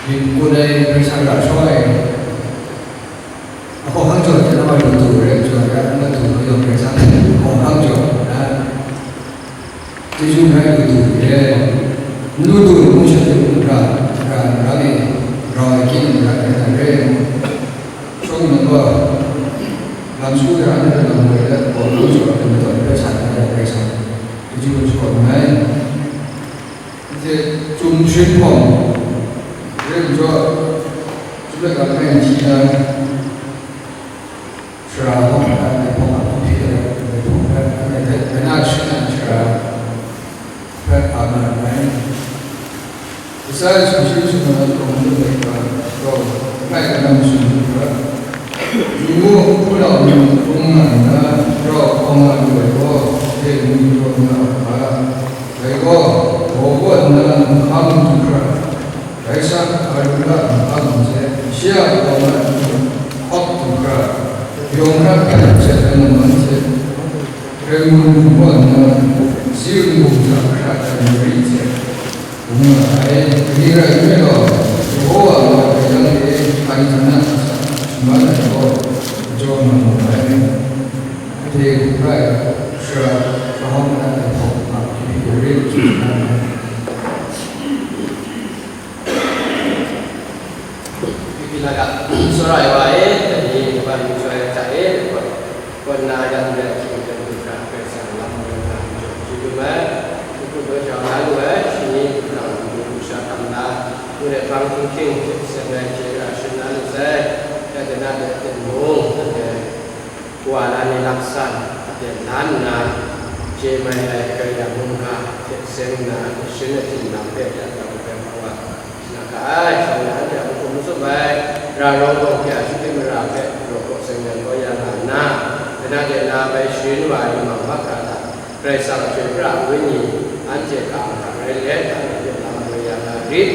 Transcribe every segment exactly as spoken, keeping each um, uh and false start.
N kun ai Karai Kasang ra shaw ai, a hkawhkang jaw hte na wa lu tu re, jaw re, a na tu lu yawng Karai Kasang hkawhkang jaw na, chyeju rai lu tu re, n lu tu mung sha tu ra, ra, ra ni, rau ai kyi ni ra rai na re, shawng nang gaw, lam shu de, a na de lam woi de, hkawhkang jaw ai, na taw ni hpe sa na re, Karai Kasang, chyeju lu shaw nngai. Anhte Chyum Sharin Hpawng, Rim Jaw, Chyum Laika Langai Nti na, Sara Hpawng, Laihpawng a hpyi hpyi ai, Laihpawng hpe, anhte hpe, Laina Sharin a Sara hpe, a nga ai. Kasa e sumshi sumna kawng lu ai ga, gaw, langai kanam sumlu hkra, yu mu, hpunau ni hpung nga nna, rau hkawng nga lu ai gaw, dai ni jaw nga ai hka. Dai gaw, baw kaw nna, nhka mung du hkra, Karai Kasang a lu la nhka mung hte, shi a kaw nga lu hkawk du hkra, yawng hkra hkrai hte rai nga ma ai hte, Hkrai mu lu kaw nna, si yu hta hkra ai mari hte, bung nga ai. Kaning rai nme law, Yehowa a wa hkrai yang e, hpaji hta na hkra shaman ai gaw, jaw nga mu ai. Anhte hkrai, sara, mahawng na ai hpawng a hpyi hpyi rai, Pipi la ga, tsawra ai wa e, dai ni kaban myit sha ai hta e, kaw nna, ya n rai hkying hkyen hkra Karai Kasang lam woi nga, n jaw chyeju mai, n hkut daw jau na lu ai, shani hkrang, n du sha hkam na, lu let hpang hkying hkying hte seng ai hte ra sharin na lu sai, ya de na de aten mung, anhte Kawa la ni laksan a byen la nna, chye mai ai Karai Kasang mung hta hte seng nna, sharin ahkying lam hpe ya grau hpe hpang wa, shanak ga ai, shawng na anhte a mahkum matsup ai, ra rawng hkawng hte a shinggyim mara hpe raw hkaw seng yang kau ya nga nna, dana de na bai sharin wa ai lamang mahkra hta, Karai Kasang a chyoi pra ai Wenyi anhte hka hkra rai let, anhte hpe lam woi ya nga rit,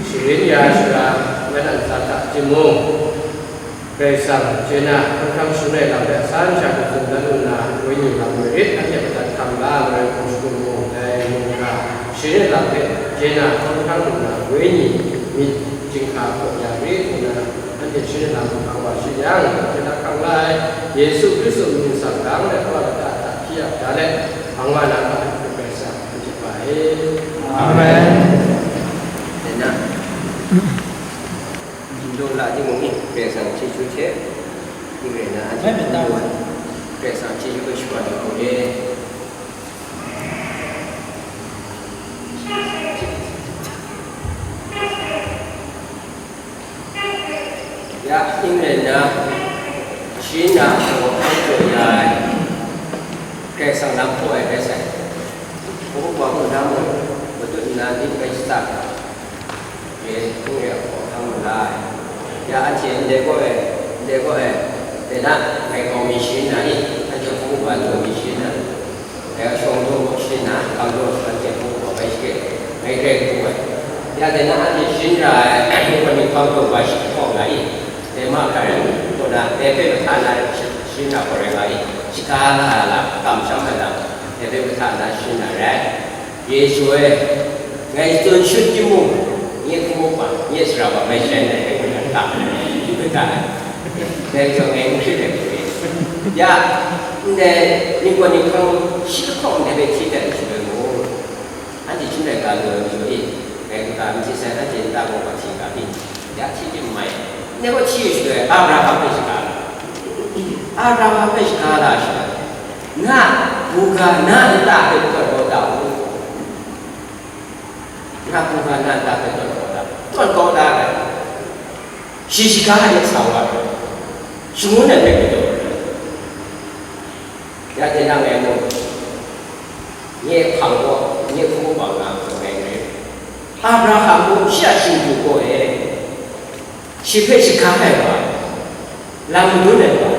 sharin ya ai sara, maidan ntsa hta timung, Karai Kasang, chye na, hkawng hkrang shangun ai lam hpe san sha hkrit tsun dan lu nna, Wenyi lam woi rit, anhte madat hkam la ai Marai Hpung Shingkung mung, dai mung hkra, shangun ai lam hpe, chye na, hkawng hkrang lu nna, Wenyi myit chyinghka hpaw ya rit, ngu na, anhte shangun ai lam hkang wa shi yang, chye na hkang la ai, Yesu Hkristu mying tsang dang let, Kawa lata hta hpyi ap da let, hpang wa na ma ai, Karai Kasang, n chye hpa e. Amen. Amen. Yin dawng la timung ni, Karai Kasang chyeju hte, ning rai nna, anhte hpung lu ai, Karai Kasang chyeju hpe shapraw lu ai. Ya, ning rai nna, shi na hpung hkang jaw ya ai, Karai Kasang lam hpaw ai rai sai, hpung hpaw hkrum na mung, matut nna ning rai shatsat ai. E, hpung re a hkawhkang mu la ai. Ya, anhte ndai kaw e, ndai kaw e, dai na, ngai hkawng mi sharin na ni, anhte hpung hpaw jaw mi sharin na, ngai shawng jaw hpaw sharin na, hkang jaw sharin anhte hpung hpaw bai shake, ngai grai hpung ai. Ya, dai na, anhte sharin ra ai, anhte hpang jaw bai shake hkawng na i, dai ma hkra rai, kaw na, dai hpe mahta na sharin na hkawng rai nga i, shaga la ai lam, kamsham ai lam, dai hpe mahta na sharin na rai. Yesu e, ngai tsun shut timung, nye hpung hpaw, nye sara wa mai shai ndai, ngai kaw na ta, yu kaw ta ai. Dai majaw ngai n hkrit ai hku e. Ya, ndai, ningkaw ninghkang shi lahkawng ndai hpe hti dat ai shaloi mung, anhte chyum laika lu ai majaw e, ngai kaw ta n hti sai, anhte nta gaw hpa hti ga pyi, ya hti tim mai. Ndai gaw hti ai shaloi, Abraham hpe shaga la, Abraham hpe shaga la ai shaloi, na, buga na nta hpe pawt kau da u. Na hpung hkan na nta hpe tawn kau da, tawn kau da ai. Shi shaga ai sa wa ai, shangun ai hpe galaw ai. Ya de na ngai mung, nye hpang gaw, nye hpung hpaw nga gaw ngai rai. Abraham mung shi a shingdu gaw e, shi hpe shaga ai wa, lam madun ai wa,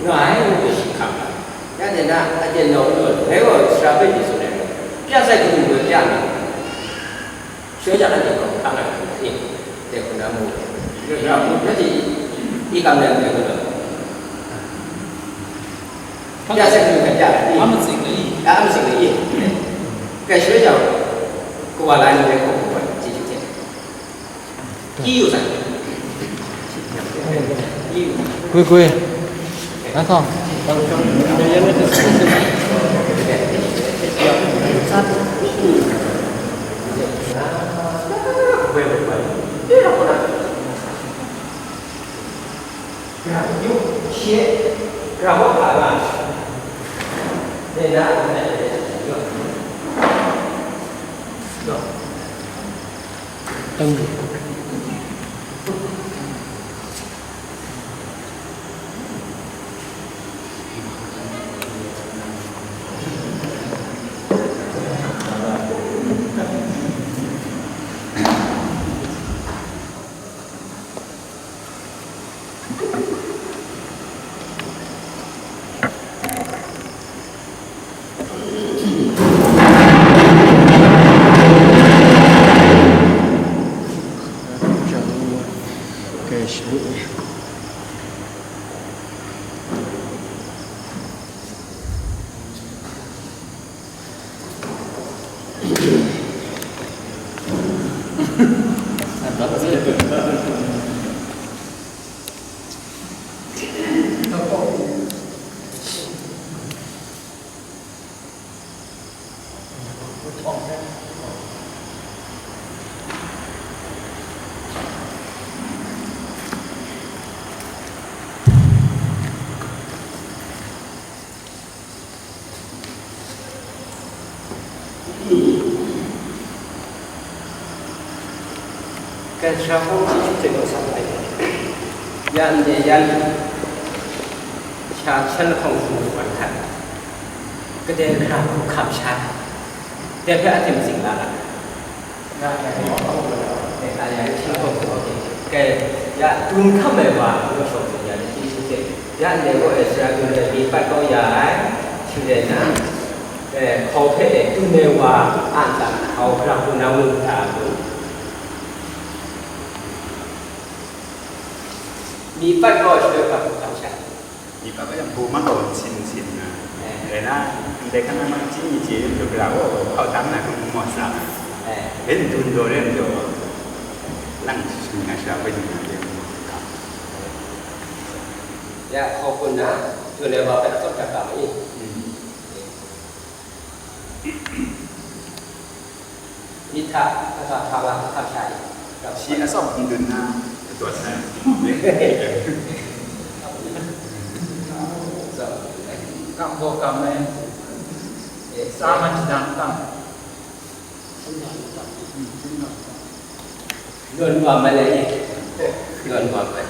nga ai ngu hpe shi hkam ai. Ya de na, aten nau n tawn, ngai gaw sara hpe myit tsun ai gaw, pya sai hkrum gaw pya mi, shoi jang anhte gaw hkang ai hkrum ni, dai hku na mu, ra hku nanhte i kam na ndai gaw, pya sai hkrum gaw pya ai ni, a matsing ai, a matsing ai, kai shoi jang, kawa la ni rai hkawk hkrum ai, chyeju hte. 一有三，一有。 Gwi gwi. Nang tawng. Kan sha hkawng chyeju hte naw sa ai. Ya ndai yan sha shan lahkawng hkrum wan hkat, kadai hkra hku hkam sha, dai hpe a hte matsing la ai. Kai, ya, dun hkam ai wa, ngu shawng tsun ya, ni chyeju hte, ya, ndai gaw, e, sara dun ai mi pat kau ya ai, shing rai nna, e, hkau hpe, e, dun ai wa, a ntsa hkau hkra hku nang mu hkra a kun? Mi pat kau ai shaloi hkra hku hkam sha. Myit kaba yang, bu man gaw nsin nsin na, eh, rai na, ndai hkan na, chyeju ni chye yu, gara gaw hkau tam na, hkrum maw sa na, eh, bai n dun daw re ai majaw, lang shing na sha bai dun na re ai majaw. Ya, hkau hkun na, dun ai wa hpe atsawm dat ga ma i? Mm. Myit hta, kata hta wa hkam sha i? Shi atsawm n dun na, katawn na. Kam gaw kam ai, sa man shadang kam. Lun wa mai ai, lun wa mai.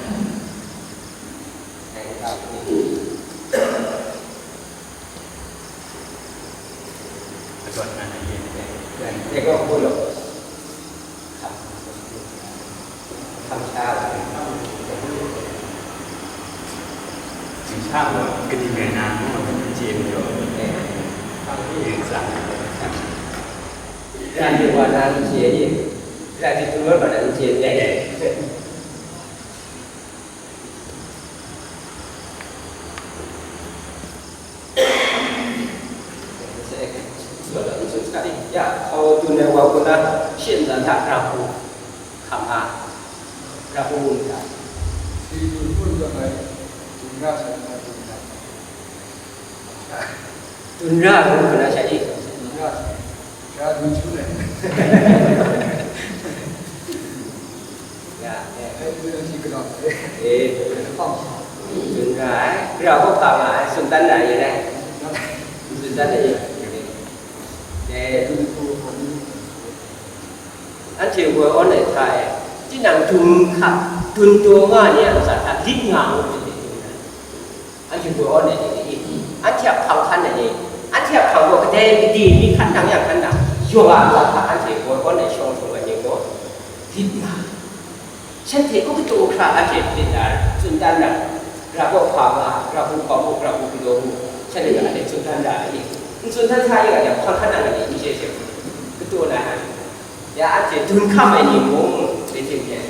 Ya, hkau dun ai wa hku na, shinggan hta ra hku hkam nga, ra hku mu myit ta? Si dun hpun tawn ai, dun ra sai, dun ra. Dun ra ngu hku na sha i? Dun ra sai. Sha dun hpun ai. Ya, ya. Ai, dun ai shi galaw. Eh, dun ra ai. Gara gaw hpa nga ai, tsun dan na yin ai. Tsun dan na yin. Eh, anhte woi awn ai hta e, tinang dun hka, dun taw nga ni a ntsa hta lit nga ngu myit dai. Anhte woi awn ai ni, anhte a hpang hkan ai ni, anhte a hpang gaw kadai gade mi hkan nang ya hkan nang, yawng a ntsa hta anhte woi awn ai shawng shawng ai ni gaw, lit nga. Shanhte u kataw hkra anhte myit na, tsun dan na, gara gaw hpa nga, gara hku hpa mu, gara hku galaw mu, shanhte hpe anhte tsun dan ra ai ni? N tsun dan sa yu ga jang, hpang hkan nang ai ni, n chye hte, kataw na ai. Ya, anhte dun hkam ai ni mung, dai hte maren,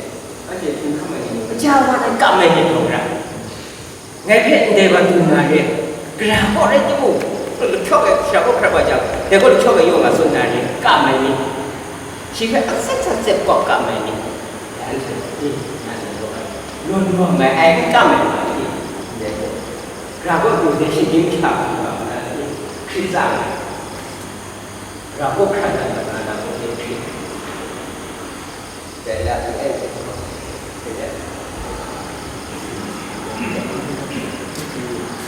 anhte dun hkam ai ni mung, kaja wa ai kam ai myit rawng ra. Ngai hpe ndai wa dun na re, gara gaw rai timung, lahpyaw ai sha gaw hkrat wa jang, dai gaw lahpyaw ai yawng a tsun na re, kam ai ni? Shi hpe atsep sa tsep gaw kam ai ni? Ya, Anhte ni, anhte gaw, lun lawm mai ai n tam ai ma ni, ndai gaw, gara kaw du de shinggyim sha hkrum nga ma na ni, hkrit tsang ai, gara kaw hkrat dat mat na, na gaw ni hkrit. Dai la ni ai, dai la.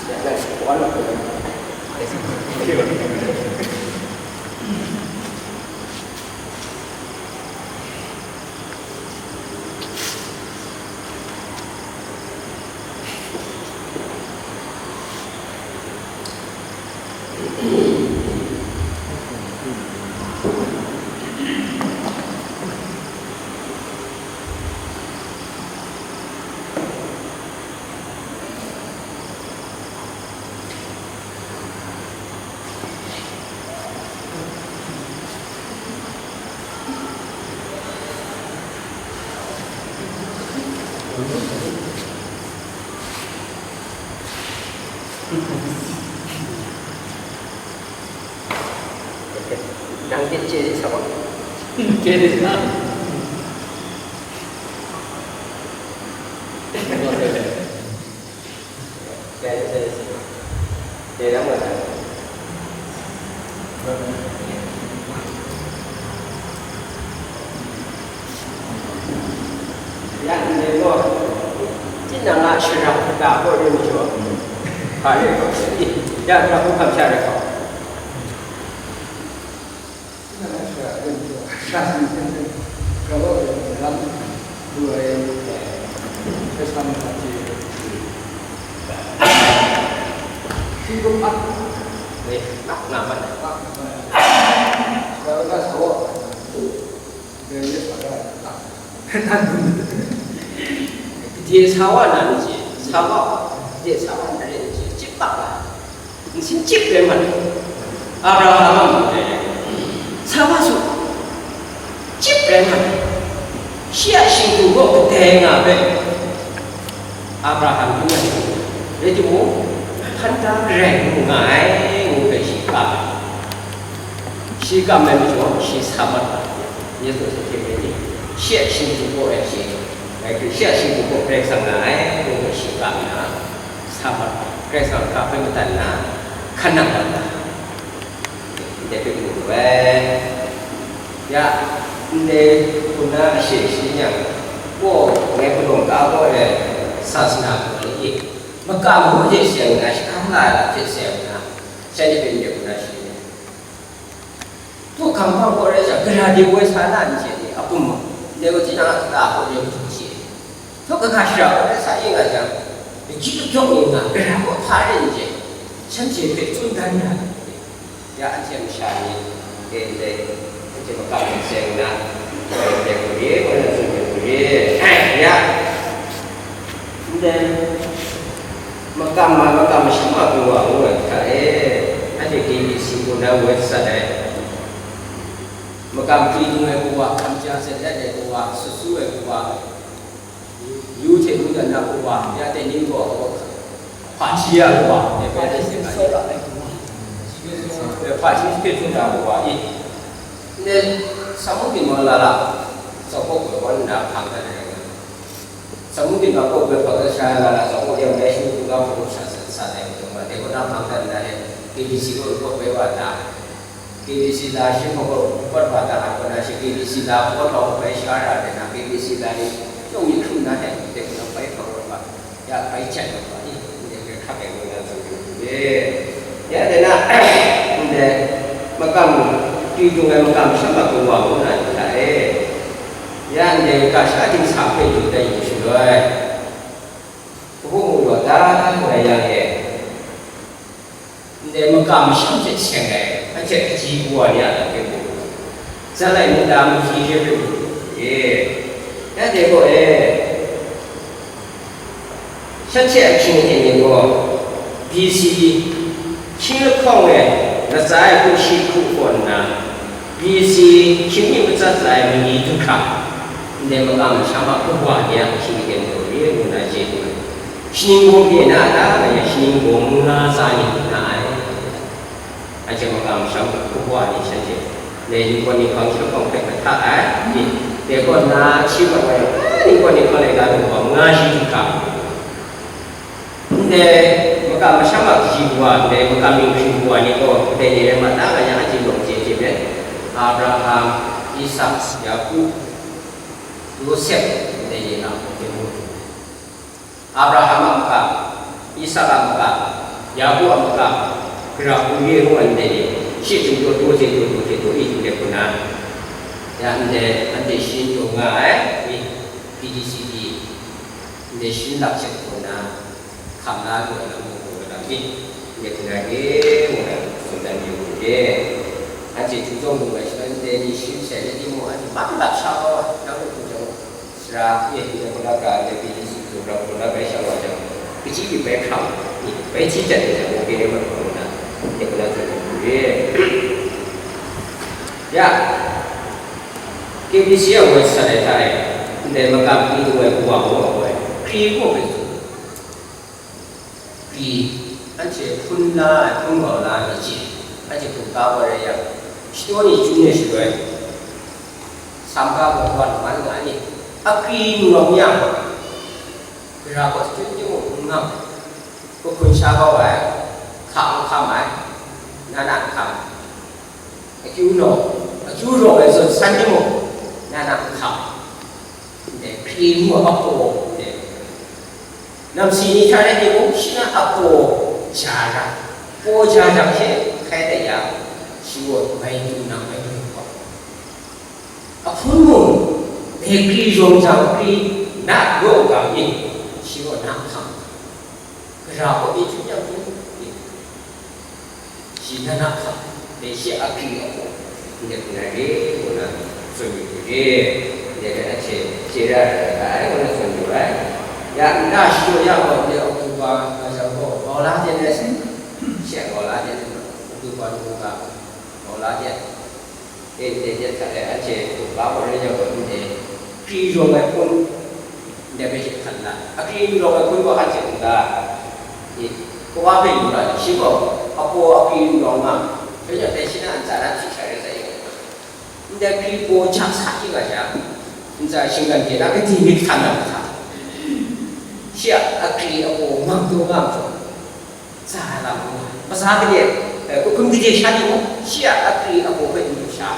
Dai la, wa na ko. Nang de chye de sa wa. Chye de sa. Ya, ndai gaw, tinang a shara hkra gaw rai majaw, hpa rai gaw, ya, hkra hkam sha rai gaw. Gade sa wa na ni hte, sa wa, gade sa wa na re ni hte, chyip bak la. Nsin chyip rai mat ai. Abraham a mung dai, Sara su chyip rai mat ai. Shi a shingtu gaw kadai nga ai. Abraham hpe rai, rai timung, hpan da garai mu nga ai, ngu hpe shi kam ai. Shi kam ai majaw, shi sa mat ai. Yesu Hkristu hte mung ni, shi a shingtu gaw rai shi, rai timung, shi a shingtu gaw Karai Kasang nga ai, ngu hpe shi kam ai. Sa mat, Karai Kasang hkra hpe madat nna, hkan nang mat ai, ndai hpe mu lu ai. Ya, ndai hpun na ashe shi yang, gaw, ngai palawng ka gaw e, sasana gaw e, makam ngu hte seng nna, shahkang la ai hte seng nna, shanhte hpe ndai hpun na shi. Htu hkam hpang gaw rai sha, gara de woi sa na n chye ni, a pum, ndai gaw tinang a kata gaw rai hpung chye. Htu kahka shara gaw rai sa, ing a jang, lachyip lachyawk ni nga, gara gaw hpa rai n chye, shanhte hpe tsun dan ya, ya anhte masha ni, ndai, ndai, anhte makam ni seng nna, ndai hku re, gaw na tsun ai hku re, ya. Ndai makam ma, makam masham ma kawa ngu ai hta e, anhte K B C kaw na woi sat ai. Makam chyeju dung ai kawa, hkam ja sat dat ai kawa, sut su ai kawa, yu hte mungdan na kawa, ya dai ning gaw, hpaji ya kawa, ya bai dai se ai kawa, hpaji hte tsun na kawa, i, ndai, samu ginmang lala, tsawk kawk gaw wan nna hpang dat ai. Samu ginmang kawk gaw hpang dat sha na na, tsawk kawk yang bai shu hkungga hpung sha sat sat ai majaw ma, dai kaw na hpang dat nna e, K B C kaw report bai wa ta, K B C la shi hpawt gaw report wa ta, ai kaw na shi K B C la hpawt gaw bai sha ra ai na, K B C la ni, yawng myit hkrum na hte, dai kaw na bai hpang wa, ya bai jat wa, i, ndai hpe hkap ai kaw na tsun yu u e. Ya, dai na, ndai, makam, chyeju dung ai makam masham ma kawa ngu na hta e. Ya ndai ga sha dingsa hpe yu dat yu shaloi, kabu mu wa ta nga yang e, ndai makam masham hte seng ai, anhte kaji kawa ni a lam hpe mu, Zanlai Mungdan Mungyi hte hpe mu, e, ya dai gaw e, Shanhte ahkying aten ni gaw, B C hkying lahkawng e latsa ai hku shi hku kaw nna, B C hkying mi matsat tsa ai mali du hkra, ndai makam masham a kawa ni a ahkying aten gaw re ngu na chye lu ai. Shaning bum pyi na a ta? Nga yang, shaning bum nga tsa ni nga ai. Anhte makam masham kawa ni shanhte, dai ningkawn ninghpang shi lahkawng hpe kahta ai ni, dai kaw nna shi mat wa yang, Ni gaw ni hkawng laika nu gaw, manga shi du hkra. Ndai makam masham a kaji wa, ndai makam ning hkring wa ni gaw, ndai ni rai ma, na nga yang anhte lawng chye chye let, Abraham, Isak, Yaku, Yosep, ndai ni na gaw, Abraham a makam, Isak a makam, Yaku a makam, gara hku re ngu ai ndai ni, shi hte taw taw hte taw taw hte taw e hte hku na, ya ndai anhte sharin taw nga ai, P D C P, ndai sharin lak hte hku na, hkam la lu ai lam mung gaw lam myit, ndai hku na re ngu na, tsun dan yu u re. Anhte htu zawng lu ai shaloi ndai ni sharin sai let timung, anhte man lap sha kau ai, nang hku jang, Sara e, ndai hku na ga, ndai P D C P program hku na bai shang wa jang, kaji ni bai hkrang, ni bai hti jat ai jang, woke rai mat hkawm na, ndai hku na tsun ai hku re. Ya, K B C a website hta e, ndai makam kri dung ai hku wa gaw, hkri gaw bai tsun. Pyi, anhte hpun la ai, hpun gau la ai ni chye, anhte hpun ga gaw rai yang, shadaw ni chyum ai shaloi, sam ga gaw wan man nga ni, akri n rawng yang, gara gaw chyum chyum n ngam, kahkun sha kau ai, hka n hkam ai, na na n hkam ai. Akyu naw, akyu rawng ai zawn san ni mung, na na n hkam, ndai hkri ngu a hpaw, ndai namsi ni hta rai timung, shi na a paw ja ra, paw ja jang she hkai dat yang, shi gaw mai du na mai du hkawm, ahpun mung, dai hkri rawng jang hkri na raw ga mi, shi gaw na hkam, gara gaw e chyum yang hkri, shi na na hkam, dai shi a hkri a hpaw, ndai hku na re, ngu na tsun yu hku re, ndai hpe anhte chye ra ai rai ai, ngu na tsun yu ai. Ya nta shadaw ya gaw, ndai Oktoba nga jang gaw, gau la ten ai sai, shi a gau la ten ai, Oktoba lung ga, gau la ten. E, ndai hte hta e, anhte hkungga gaw rai yang gaw, ndai hkri rawng ai hpun, ndai hpe hte hkan na, akri n rawng ai hpun gaw anhte hkungga, e, kawa hpe yu ra ai, shi gaw, apaw akri n rawng nga, dai hte dai shi na ntsa na hpyi sha rai sa yang, ndai hkri paw ja sa hkyi nga sha, ntsa shinggan hte na gade myit hkan na mahta, shi a akri apaw mang taw nga majaw, tsa ai lam ngu ai. Matsa gade, eh, hkum gade sha ni mung, shi a akri apaw hpe n lu sha,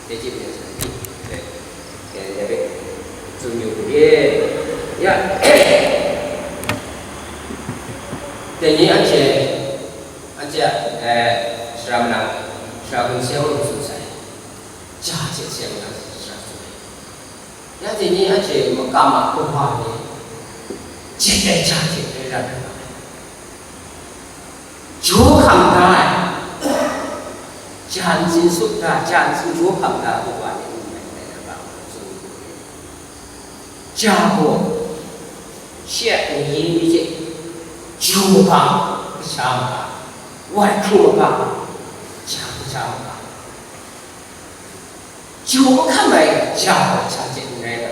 dai hte maren sa, eh, eh, dai hpe tsun yu hku re. Ya, dai ni anhte, anhte a, eh, sara malang, sara gun seng lu tsun sai, ja hte seng na sara tsun ai. Ya dai ni anhte makam a kawa ni, jet ai ja hte rai rai nga ai. Jaw hkam da ai, ja ntsin sup da, ja ntsin jaw hkam da ai kawa ni n rai, n rai na ga, tsun u. Ja gaw, shi a ningyi ni hte, ju maga, kasha maga, wai hkru maga, ja kasha maga. Ju n hkam ai ja gaw hta hte n rai nga,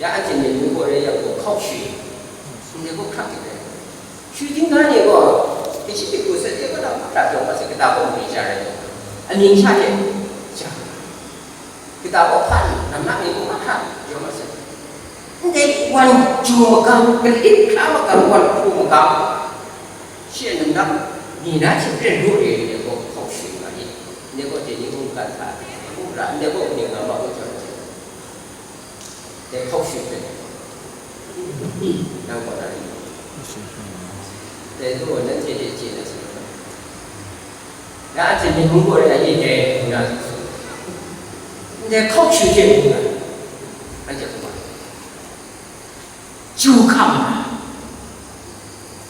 ya anhte myit mung gaw rai yang gaw, hkau shui, ndai gaw hkrak hte rai. Shui ting ga ni gaw, kaji myit gaw sape kata hkra jaw mat sai, kata gaw mali ja rai nga, amying sha hte ja, kata gaw hpa ni, namnak ni gaw mahkra jaw mat sai. Ndai wan ju magam, kalit hkra magam, wan hku magam, shi a namnak ni na hte ren ru re, ndai gaw hkau shui nga ni, ndai gaw dai ni mungkan hta, mung ra, ndai gaw ning nga ma gaw jaw mat sai. Dai hkau shui hpe, nang kaw na ri? Dai gaw nanhte hte chye na sa, na a hte myit mung gaw rai ye dai, ngu na, ndai hkau shui hte mung na, anhte hkrum ai. Ju hkam ai,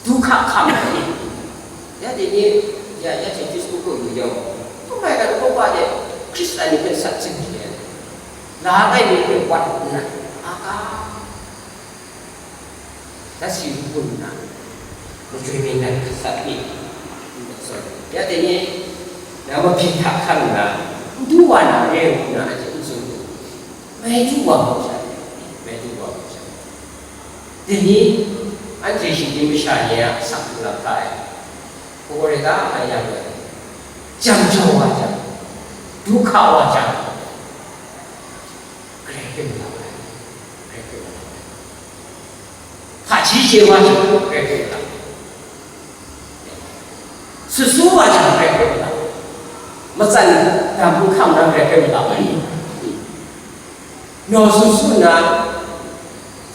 du hka hkam ai ni, ya dai ni, ya, ya hte Facebook gaw yu yang, hkrum ai lam kawba de, Hkristan ni hpe sat chying hte, la ai ni hpe wat nna, a ka, dat si lu gun nna, machyoi mying nan gasat mi, ya dai ni, na mabyin hta hkan nna, n du wa na re ngu nna, anhte n tsun lu. Mai du wa mu sha, mai du wa mu sha. Dai ni, anhte shinggyim masha ni a asak hkrung lam hta e, hpaw rai da nga yang gaw, jam jau wa jang, du hka wa jang, Karai hpe malau ai. Hpaji chye wa jang, grai hpe mu la. Sut su wa jang, grai hpe mu la. Matsan dam hkam na, grai hpe mu la. Naw sut su nna,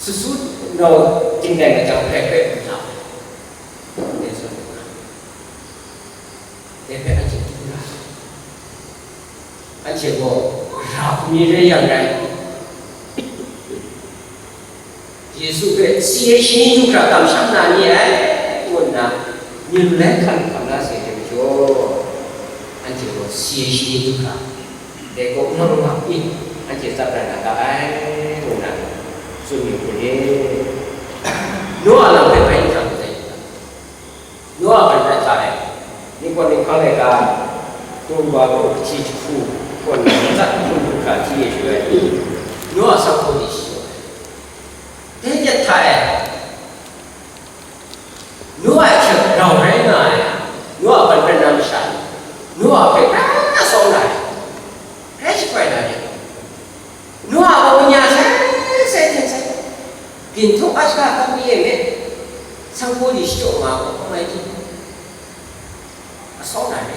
sut su naw tinglen ai jang, grai hpe mu la. Dai hpe anhte du ra. Anhte gaw, Ra hku mi re yang rai. Yesu hpe si ai shani du hkra kamsham na ni ai, ngu nna, myu lai hkan hkam na sai hte majaw, anhte gaw si ai shani du hkra, dai kaw nang nga pyi, anhte tsap rai na ga ai, ngu nna, tsun yu hku ni? Noa lam hpe bai n hkra kadai yu ga? Noa hkan hkra hta e, ni kaw ni hkang laika, tumba kaw kahti jahku, kaw ni matsat hkun hkra hti e shaloi, Noa sanghpaw ni shachyaw ai. Dai jan hta e, Noa a hkying rau rai nga ai, Noa a ban prat na masha ni, Noa hpe pra sawng na ai, rai shakwai na ni, Noa gaw nya sai sai hten sai, byin htaw a shaga kap mi e me, sanghpaw ni shachyaw nga gaw, hpa mai di, a sawng na re,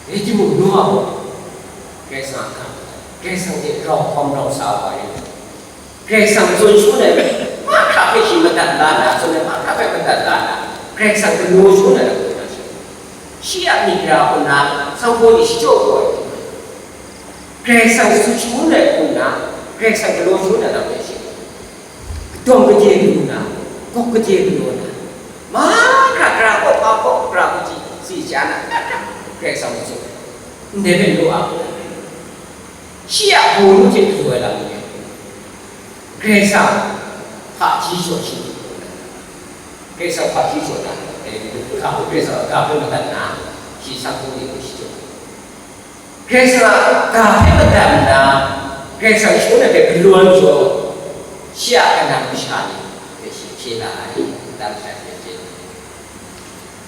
rai timung, Noa gaw Karai Kasang a hkam, Karai Kasang hte rau hkawm rau sa wa rai. Karai Kasang tsun shangun ai mahkra hpe shi madat la na, tsun ai mahkra hpe madat la na, Karai Kasang galaw shangun ai lam kaw na shi, shi a myit ra hku nna, sanghpaw ni shachyaw kau ai hku, Karai Kasang tsun shangun ai hku nna, Karai Kasang galaw shangun ai lam hpe shi, kadawn kade lu nna, gawk kade galaw na, mahkra, gara kaw, hpa kaw, gara kaw, si sha na, Karai Kasang tsun, ndai hpe Noa gaw, shi a bawnu hte du ai lam ni, Karai Kasang hpaji jaw shi, Karai Kasang hpaji jaw na, eh, ga hpe, Karai Kasang ga hpe madat na, shi sanghpaw ni hpe shi jaw. Karai Kasang a ga hpe madat nna, Karai Kasang shangun ai hpe galaw jaw, shi a kanang masha ni hpe shi hpye la ai, nta masha hpe hpye la ai.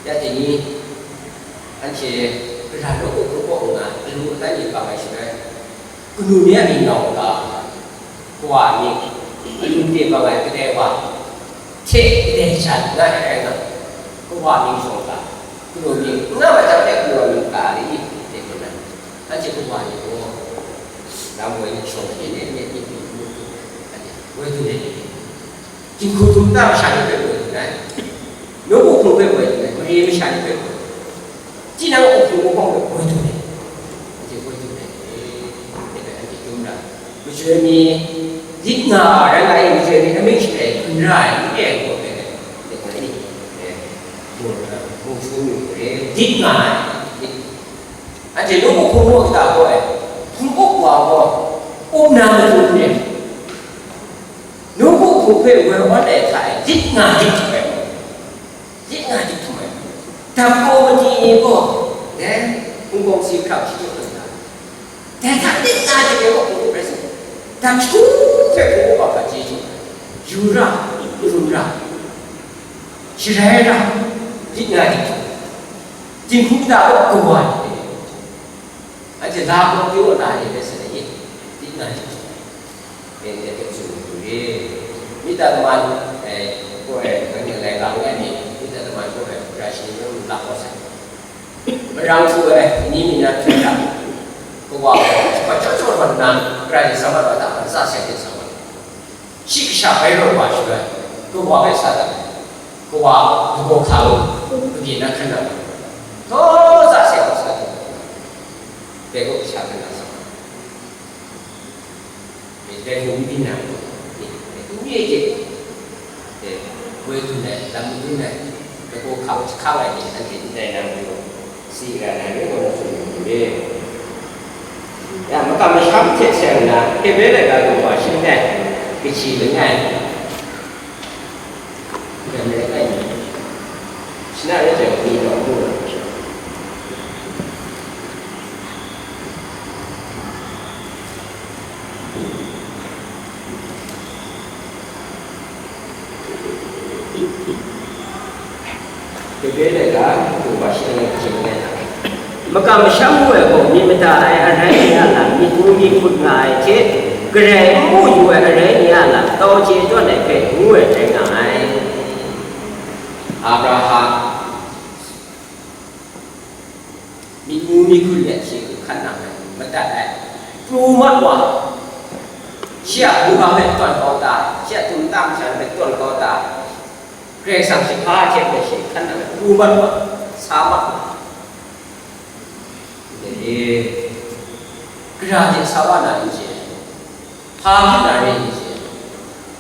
Ya dai ni, anhte Karai nawku hkungkawk nna, alu adan e bang ai shaloi, kanu ni a mying nau ga, kawa mying, alu de bang ai kadai wa hte kadai jan nga ai rai nga, kawa mying shawng ga, kanu mying n nga ai jang, dai kanu a mying ga re i? Dai hpang na, anhte kawa ni gaw, lam woi ni shawng hte ne, ne myit ni n mu hkrum ai, anhte woi dun ai ni, Jinghku htum nta masha ni hpe woi dun ai, nawku hpung hpe woi dun ai, mare masha ni hpe woi dun ai, tinang wuhpung wuhpawng hpe woi dun ai, anhte woi dun ai, dai hpe anhte dum ra, majoi mi lit nga ai, rai nga ai, majoi mi amying shaloi hkun ra ai, n re ai, ngu ai, dai hpe, dai hpe, eh, mung, mung shangun mi hpe lit nga ai, anhte nawku hpung mu hta gaw ai, hpung up wa gaw, up na matu n re. Nawku hpung hpe woi awn ai hta e, lit nga lit htum ai, lit nga lit htum ai, dap kau madi ni gaw, dai, hpung kawng si hkrang shi jaw hkrum na, dai hta lit nga lit ai gaw, hpung hpe rai sa, dap shagu hpe hpung hpa hpaji jaw, yu ra, hkrum ra, sharai ra, lit nga lit htum ai, jinghku kata gaw kawa ni hpe, anhte la gaw pyaw na ni rai sa ai, lit nga lit htum ai. E, e, e, tsun hku re. Mita kaman, e, gaw e, nanhte laika langai mi, mita kaman gaw e, gara shi ni yawng lap kau sai. Marang hku e, ni mi na hkyen hkra, kawa gaw, shakpat chyawm chyawm hkra nna, gara ni sampat wa hta, za sai hte sampat. Shi kasha bai rawt wa shaloi, kawa hpe sa dat ai. Kawa lagaw hka lu, kabyin na hkan nang, htaw za sai wa sa dat ai. Dai gaw kasha hkan nang sampat. Dai hkum byin na, dai hkum ye hte, dai, woi dun ai, lam madun ai, lagaw hkang jahkang ai ni, anhte ndai nang gaw, si ra na rai gaw, na tsun yu mu re. Ya, makam masham hte seng nna, Hebre laika daw wa shi langai, kaji langai. Dai marai kai ni, shana rai jang ni gaw mu ai hte, Hebre laika daw wa shi langai, kaji langai. Makam masham ngu ai gaw, myit mada ai arai nga na, myit ngu myit hput nga ai hte, Karai n mu yu ai arai ni a lam tau chye tawn ai hpe ngu ai rai nga ai. Abraham myit mu myit hkun let shi hku hkan nang ai, madat ai, pru mat wa, shi a hkungga hpe tawn kau ta, shi a tumtang sha hpe tawn kau ta, Karai Kasang shi hpa hte hpe shi hkan nang ai, pru mat wa, sa mat wa. Dai e, gara hte sa wa na rin she, hpa hpyi na rin she,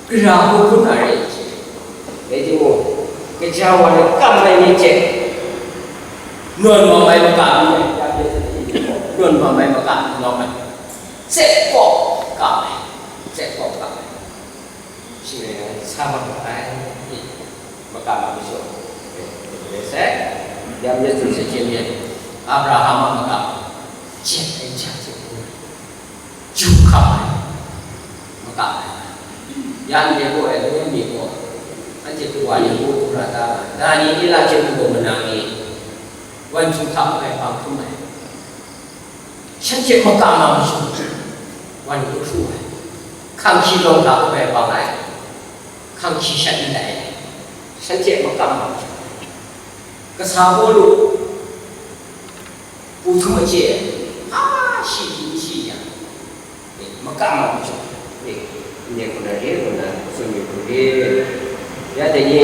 gara hkun hkrum na rin she, dai timung, kaja wa ni kam ai myit hte, nawn wa mai maka n rai, nawn wa mai maka n rai, tsep kawp kam ai, tsep kawp kam ai. Shi rai ngai, sa mat mat ai, makam a masha, rai sai, yam yet tsun se hkyen myit, Abraham a makam, jet ai jet hte hpung ai, ju hkam ai, makam ai, ya ndai gaw ai, lawyer ni gaw, anhte kawa ni ngu hkrum ra ta nga, na ni ni la hte hpung gaw manang ni, wan ju hkam ai, hpang hkrum ai. Shanhte makam a masham, wan kru hkru ai, hkang hkyi lawng ga hkoi bang ai, hkang hkyi shat ndai ai, shanhte makam a masham, kasa Pawlu, hpu htum aje ai, a shi hpyi shi yang, makam a masham, ndai hku na re ngu na tsun yu hku re. Ya dai ni,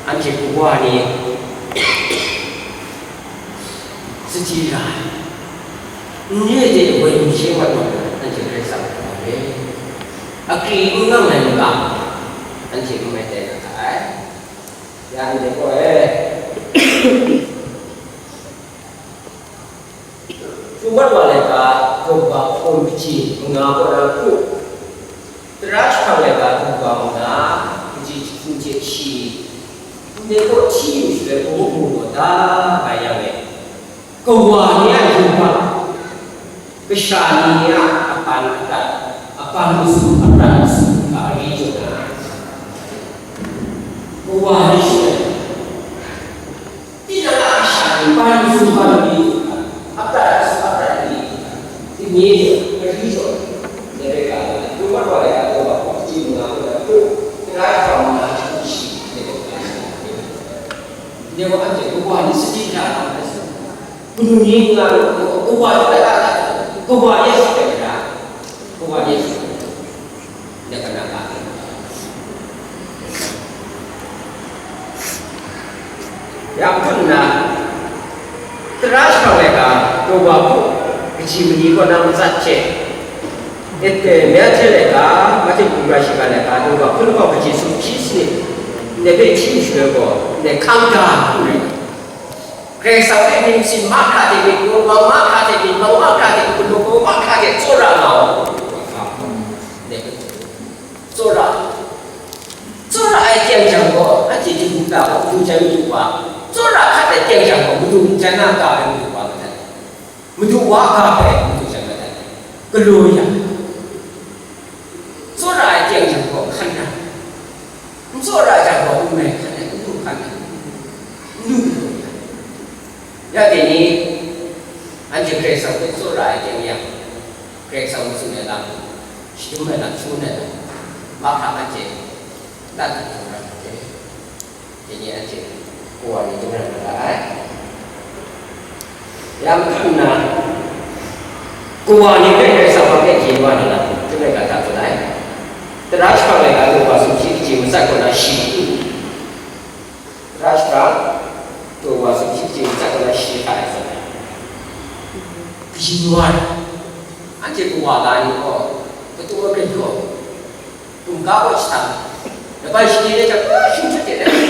anhte kawa ni, sadi ra ai, n re de woi n she mat mat na, anhte Karai Kasang hkrum ai, akri n ngang ai makam, anhte n mai tai na hta ai. Ya anhte gaw e, Hpung mat wa laika, daw ba hpawm kaji manga kaw na hku, tara jahprang laika, daw ba manga kaji jahku hte shi, ndai kaw hti yu shaloi, hpawm hpawm gaw da nga yang e, kawa ni a yubak, kasha ni a apan adat, apan masum, adat masum hta ri jaw na, kawa ni shaloi, tinang a kasha ni, apan masum, apan masum, adat masum, adat ni, dingye jaw, gari jaw, dai rai ga, hpung mat wa laika, daw ba hpawm kaji manga kaw na hku, tara jahprang manga jahku shi, ndai kaw hta shi, ndai kaw anhte kawa ni sadi hta na, Manu ni nga lu, kawa ni la la, kawa ni shi ai na, kawa ni shi ai na, na ka na ka. Ya hpun na, tara jahprang laika, daw ba hku, kaji mani kaw na matsat hte, e, e, mya hte laika, mahte hpung ra shiga laika, daw ba hpun lahkawng kaji sumshi sanit, ndai hpe hti shaloi gaw, ndai hkang da hku rai. Karai Kasang hpe myit masin mahkra hte, myit mung mahkra hte, myit mang mahkra hte, hpun mahkra hte, tsawra nga u. Tsawra, tsawra ai teng jang gaw, anhte Jinghku ta gaw, madu jan madu wa, tsawra hkat ai teng jang gaw, madu jan na ga ai madu wa madat, madu wa ga hpe madu jan madat, galaw yang, tsawra ai teng jang gaw, hkan na, n tsawra jang gaw, n mai hkan ai, n lu hkan ai, n lu galaw yang. Ya dai ni, anhte Karai Kasang hpe tsawra ai teng yang, Karai Kasang tsun ai lam, shadum ai lam, shangun ai lam, mahkra anhte lat hkrum ra ai. Dai ni anhte kawa ni dingran na ra ai. Ya matu nna, kawa ni hpe Karai Kasang hpa hpe yen wa na lam, dingran ga hta tsun ai. Tara jahprang laika, daw ba sumshi kaji matsat kaw na shi, tara jahprang, daw ba sumshi kaji matsat kaw na shi hta e tsun ai. Kaji wa ai, anhte kawa la ni gaw, katu agrin gaw, hkungga kaw shahtang, laban shani rai jang, a, shing hkrit de ai,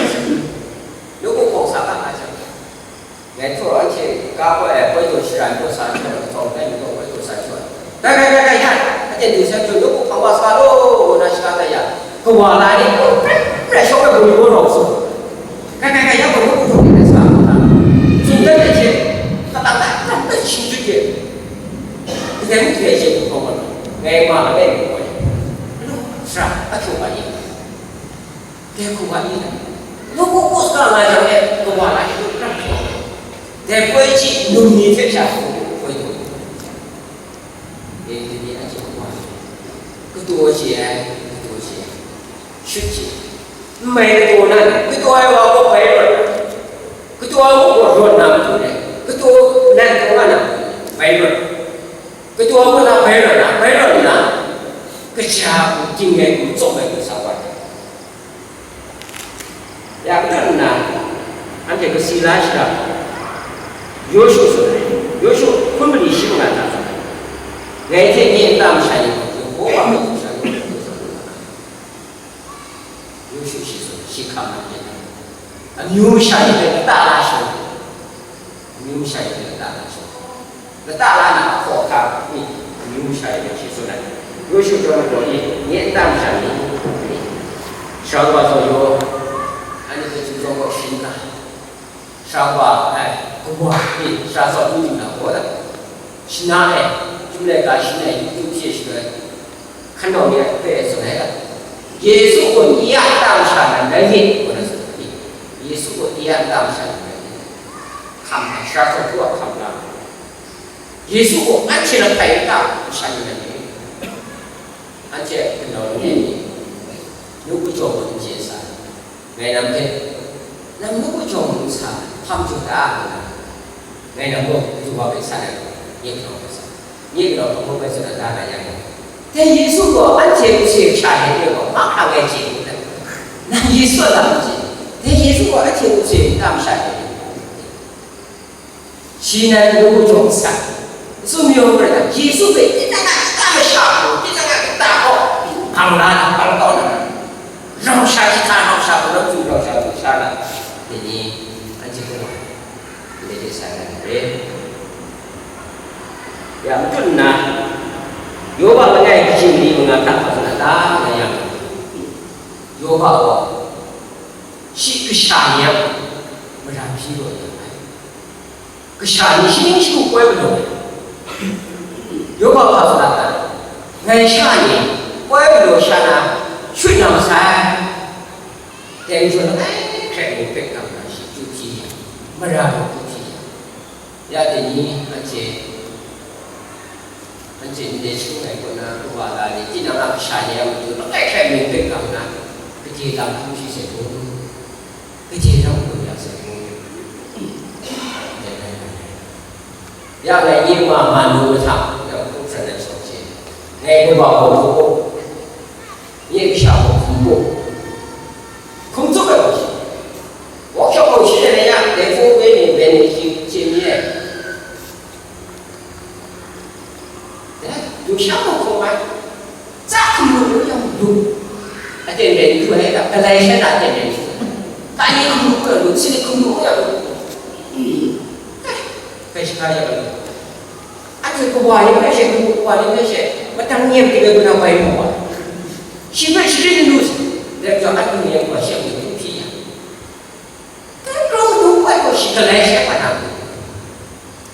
nawku hpawng sa ga nga jang, ngai htaw anhte ga koi ai poi taw shara mi taw sa jaw ai, kahtawng tai mi taw poi taw sa jaw ai. Gai, gai, gai, gai, ya, aten du sai jaw, nawku hpang wa sa law, ngu na shaga tai yang, kawa la ni, oh, prai, prai shawng ai gaw ni gaw rawng sung. Gai, gai, gai, ya gaw nawku hpang ni rai sa, tsun dat ai hte, kata tai, prai, prai shing hkrit de. Kadai mung kadai hte hpung hkawm ai, ngai ma langai mi gaw, anu, sara, ahkyung a ni, dai hku wa ni, nawku kaw saga nga jang e, kawa la e, prai hkawm ai, dai poi chyi num ni hte sha hkawm ai, poi taw, e, dai ni a chye kawa ni, Kataw chye ai, kataw chye ai, shut chye ai. N mai kataw na, kataw ai wa gaw bai rawt na, kataw ai wa gaw rawt na matu re, kataw nan kataw nga na matu re, bai rawt na, kataw ai wa na bai rawt na, bai rawt nna, kaja hku, ting ai hku, tsawm ai hku sa wa ai. Ya, matut nna, anhte kasi la shara, Yawshu tsun ai, Yawshu hkun mali shi manga hta tsun ai, ngai hte nye nta masha ni gaw, Yehova hpe hkum sha lu ai, Yawshu shi tsun, shi hkam na hte, amyu masha ni hpe lata la shung, amyu masha ni hpe lata la shung. Lata la na hkaw hkam ni, amyu masha ni hpe shi tsun ai. Yawshu chyawm ai gaw ni, nye nta masha ni, Sara wa zaw yaw, anhte hpe chyum zaw gaw sharin nga, sara wa, ai, kawa ni, sara zaw du lu na gaw da, shana e, chyum laika shana e, yu tu hpyi shaloi, hkan nau ni a hpe tsun ai da, Yesu gaw nye a nta masha nan rai myit, ngu na tsun ai. Yesu gaw nye a nta masha nan rai myit. Hkam ai, sara zaw du a hkam la. Yesu gaw anhte langai nta masha ni nan rai myit. Anhte a hpinau langai mi, nu kachyaw hpun n chye sa, ngai nang hpe, nang nu kachyaw hpun sa, hpa majaw ta, ngu na, ngai nang gaw, kaju wa hpe san ai, nye kanu hpe san, nye kanu hpe ngu hpe tsun na da na yang, dai Yesu gaw anhte hpung hte kasha hte gaw mahkra ai chye ngu na, nang Yesu a lam n chye, dai Yesu gaw anhte hpung hte nta masha hte, shi nan ngu jaw nsak, n tsun mayu gaw, Yesu hpe tinang a kata masha gaw, tinang a kata gaw, bang la na, bang kau na, rau sha jahta rau sha gaw, rau tsun rau sha gaw, sha na, dai ni, anhte hpe wa, ndai hte sa na re. Ya, matut nna, Yawba langai kaji mali manga hta hkap na ta, nga yang, Yawba gaw, shi kasha ni a mara hpyi raw ya ai. Kasha ni shi ning shi hku koi galaw ai. Yawba hpa tsun a ta? Ngai sha ni koi galaw sha na, shut na masai. Dai majaw langai hkrai mung hpe kam na shi chyu hpyi ya, mara gaw chyu hpyi ya. Ya dai ni, anhte, anhte ndai shangun ai kaw na kawa la ni, tinang a kasha ni a matu langai hkrai mung hpe kam na, gade lam hkrum shi sai gaw, gade lam hkrum ya sai gaw, dai rai nga ai. Ya ngai nye ma Manu mahtang, ya hkrum hkran ai shawng hte, ngai kawa gaw hkrum u, nye kasha gaw hkrum u, hkrum tsup ai gaw shi, workshop gaw shi rai na ya, dai hpung hpe ni ben ni shi chye mi ai. Dai, lusha mung hkrum ai, tsa hkum lu lu yang lu, aten rai n du ai, Galai sha na aten rai n du ai, kani hkum lu lu, sini hkum lu yang lu, dai, bai shaka ya lu, anhte kawa ni hpe she, kawa ni hpe she, matang nyem ting ai kaw na bai mu ai, shi hpe sharin n lu sai, dai majaw anhte ni yang gaw shi a myit hkrum hpyi yang, Dai grau madu koi gaw shi Galai sha na,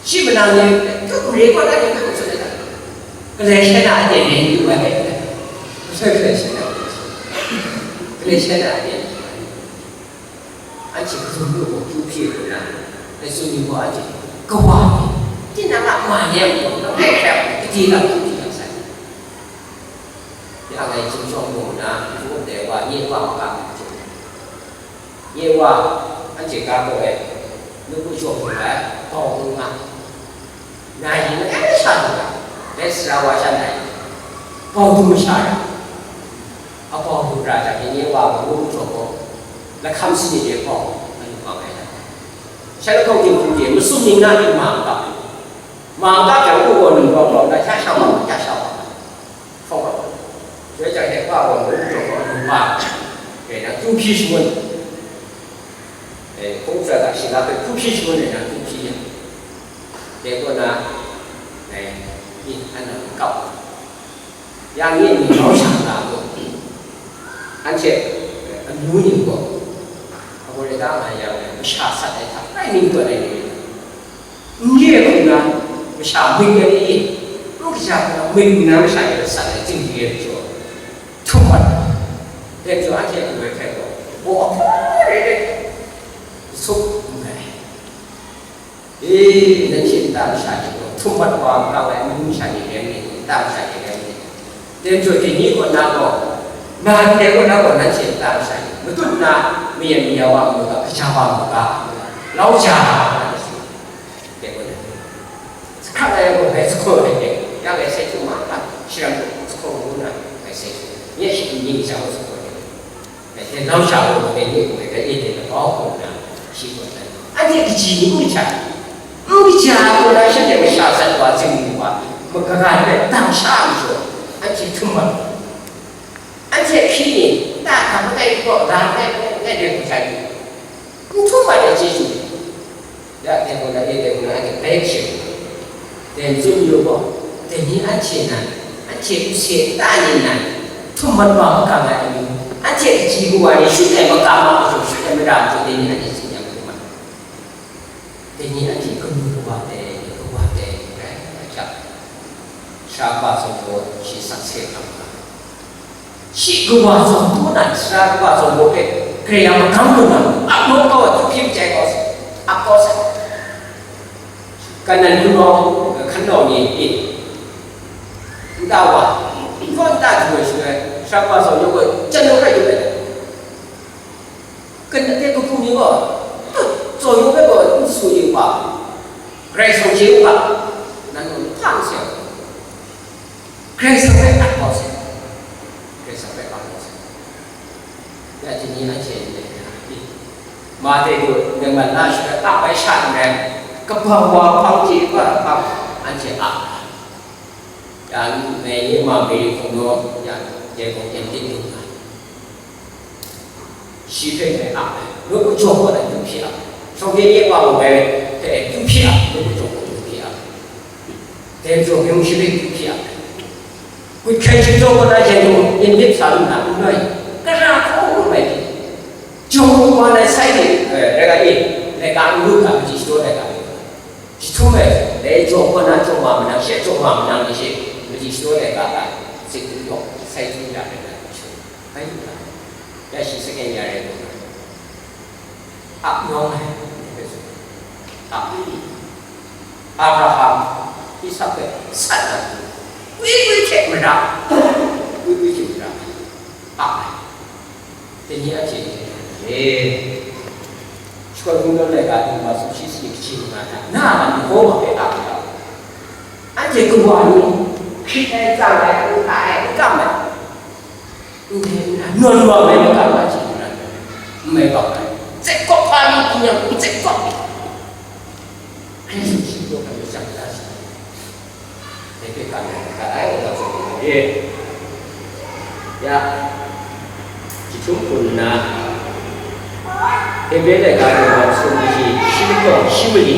shi manang ni, tu mare kaw na ni hpe tsun ai ta? Galai sha na aten rai n du ai, Galai sha na, Galai sha na aten rai n du ai. Anhte kazum lu gaw chyu hpyi lu na, dai tsun mi gaw anhte, kawa ni, tinang a ma ni a matu langai hkrai a matu, gade lam chyu hpyi yang sai. Ya ngai chyum shawng mu nna, hpung dai wa, nye wa makam ai hte, nye wa, anhte ga gaw e, nu kachyaw hpun ai, bau hpun nga, na yin langai masha lu ai, dai sara wa sha nai, bau hpun masha ra, a bau hpun ra jang, nye wa gaw nu kachyaw gaw, lahkam sanit de bau, a lu bang ai hta, sha lahkawng dinghku de, masum ning na de ma n kap, ma n kap jang, u gaw num bau bau na, sha sha wa, sha sha wa. Hkawng hkawng. Dai jang, dai wa gaw ngu jaw gaw, anu wa, dai na, kyu hpyi shangun. Eh, hkungga hta shi la hpe kyu hpyi shangun, dai na, kyu hpyi yang. Dai kaw na, dai, ni, an na, kau. Yang ni, ni, nau shang na gaw, anhte, eh, amyu ni gaw, a gaw le, da nga yang, masha sat ai hta, rai ning tawn ai ni. N ye hku na masha mik ai ni, n kaja hku na mik nna masha e sat ai chyeju e majaw, htum mat ai. Dai majaw anhte a lu ai hkrai gaw, baw ahpung re re, jahtum n rai. E, nanhte nta masha ni gaw, htum mat wa makau ai amyu masha ni rai myit, nta masha ni rai myit. Dai majaw dai ni kaw na gaw, na ndai kaw na gaw nanhte nta masha ni, matut nna mayan maya wa mu ga, kaja wa mu ga, lau ja ai, dai kaw na. Hkrat ai gaw ngai sahkaw ai hte, ya ngai sai htum ma, shadawn hkum sahkaw ngu nna ngai sai htum, nye shi ni ni sha gaw sahkaw ai. Dai hte lau sha gaw dai ni gaw dai e dai labau hkum nna shi gaw dan. Anhte kaji n kaja, n kaja ai gaw na shanhte masha sat wa, zinglu wa, makaga hpe dang sha ai majaw, anhte htum mat. Anhte hpyi ni, ta hkam matai gaw, ga matai gaw, ndai dai hku sha ni, n htum mat ai chyeju ni. Ya, dai gaw na, e dai gaw na, anhte bai hpyi. Dai ntsun yu gaw, dai ni anhte nan, anhte use nta ni nan, htum mat wa makam ai amyu, anhte kaji kawa ni shut ai makam a majaw, shut ai mara majaw, dai ni anhte tsin yang htum mat. Dai ni anhte kamu kawa dai, kawa dai, rai, rai hkyap. Sara kaba zawn gaw shi sakse hkam ga. Shi kawa zawn du na, sara kaba zawn gaw hpe, Karai Kasang magam lu na, ap naw kau ai, hpyi hpyi ai kau sai, ap kau sai. Kanan hpunau, hkan nau ni, nta wa, n kaw nta hkrum ai shaloi, sara kaba zawn yawng gaw, jan nau hkra yu ai. Kan ate kahpung ni gaw, zawn yawng hpe gaw n su yu ga, Karai Kasang chye u ga, nan gaw hpa n sayang, Karai Kasang hpe ap kau sai, Karai Kasang hpe ap kau sai. Ya, dai ni anhte ndai hpe a, i, ma de gaw, ndai man na shara ap ai sha n rai, kabang wa hpang chye ga hpang anhte ap ai. Ya, ngai nye ma Mary hpung naw, ya, dai gaw yen tit lu nga ai. Shi hpe ngai ap ai, ngut kajawng kaw na n hpyi ap ai. Shawng de nye wa mung ngai hpe n hpyi ap, ngut kajawng kaw n hpyi ap ai. Dai majaw ngai mung shi hpe n hpyi ap ai. Kut hkrai hkying jaw kaw na yen mung, yen myit sa lu na n noi, kara hkawng mung n mai pyi, jawng mung wa na sai ni, eh, rai ga e, laika n lut ga, kaji shadaw laika e. Jahtum e, dai jaw kaw na jaw ma manang, she jaw ma manang ni she, kaji shadaw laika ga, zik n yawng, sai hkring ya rai na, jahtum. Bai lu ga, ya shi saken ya rai lu ga, ap nawng ai, ap ai. Abraham, Isak hpe sat na, gwi gwi hte mara, gwi gwi hte mara, ap ai. Dai ni anhte e, shakawn hpung nawn laika, dingba sumshi sani kaji mung nga hta, na a lam ni gaw ma hpe ap ai. Anhte kawa ni, hkrit ai, tsang ai, n hka ai, n kam ai. Ndai n rai, nawn wa ai makam a chye n rai, n mai bang ai, tsek kawp hpa ni n yang, n tsek kawp. Hkristu shi jaw hkra matsat la shi, dai hpe hkam ai, hkam ai, wa tsun ai, ya, jahtum hpun nna, Hebre laika dingwa masum kaji shi lahkawng shi mali,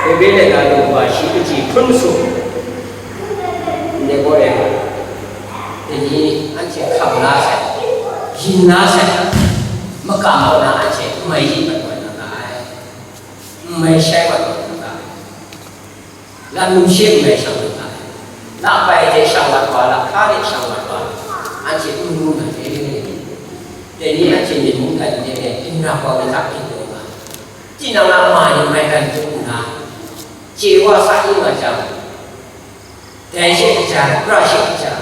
Hebre laika dingwa shi kaji hpun masum, ndai gaw e, dai ni anhte hkam la sai, yin la sai, makam kaw na anhte n mai yin mat wa na nga ai, n mai shai mat wa na nga ai. Lam numshe n mai shang lu na ai, lakpai hte shang wat wa, lahka hte shang wat wa, anhte n ngu na re. Dai ni anhte myit mungdan de e, ginra kau ni hta byin taw nga, tinang a ma ni maigan hkrum nna, chye wa sa yu nga jang, dai she kaja, pra she kaja,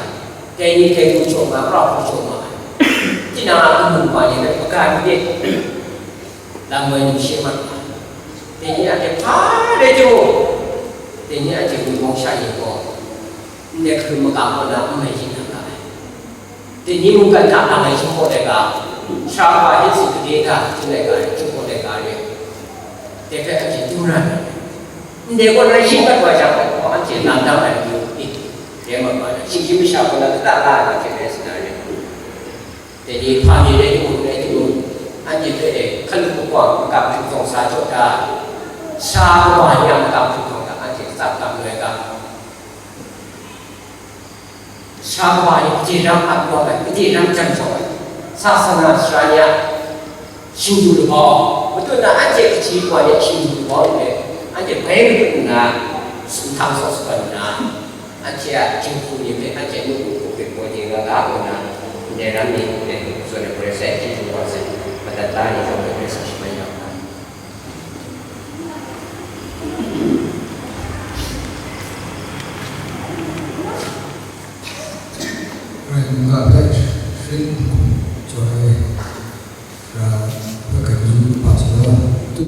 dai ni dai hku jaw ma, pra hku jaw ma ai, tinang a kamu wa ni hpe hpaga myit, lam woi numshe mat nga ai. Dai ni anhte hpa rai timung, dai ni anhte wunpawng sha ni gaw, ndai hkrum makam kaw na n mai yin na nga ai. Dai ni mungkan hta nang ngai chyum hkaw laika, sara kaba hpyi gade hta hpyi laika, chyum hkaw laika re, dai hpe anhte dum ra na, ndai kaw na yin mat wa jang, anhte lam dang ai myu, e, re mat wa na, shinggyim masha kaw na kata la ai hte rai sa na re. Dai ni hpa ni rai timung, rai timung, anhte hpe e hkalup makawng makam hkrung tawng sa jaw ta, sara kaba ni a makam hkrung tawng hta anhte tsap tam loi ga, sara kaba ni gade ram ap lawm ai, gade ram jan jaw ai, sasana sara ni a shingdu labau, matut na anhte kaji kawa ni a shingdu labau ni hpe anhte bai matut nna, sumhtang saw sagawn nna, anhte a jinghku ni hpe anhte a nawku hku hpe gawde nga ga ngu nna, ndai ram ni hpe zawn ai gaw rai sai, chyeju kau sai, madat la ai ni zawn hpe grai sa shaman ya u ga. Karai mungga hpe sharin hkum jaw ai, ra hpe hkrai mazum lu hpa sa law.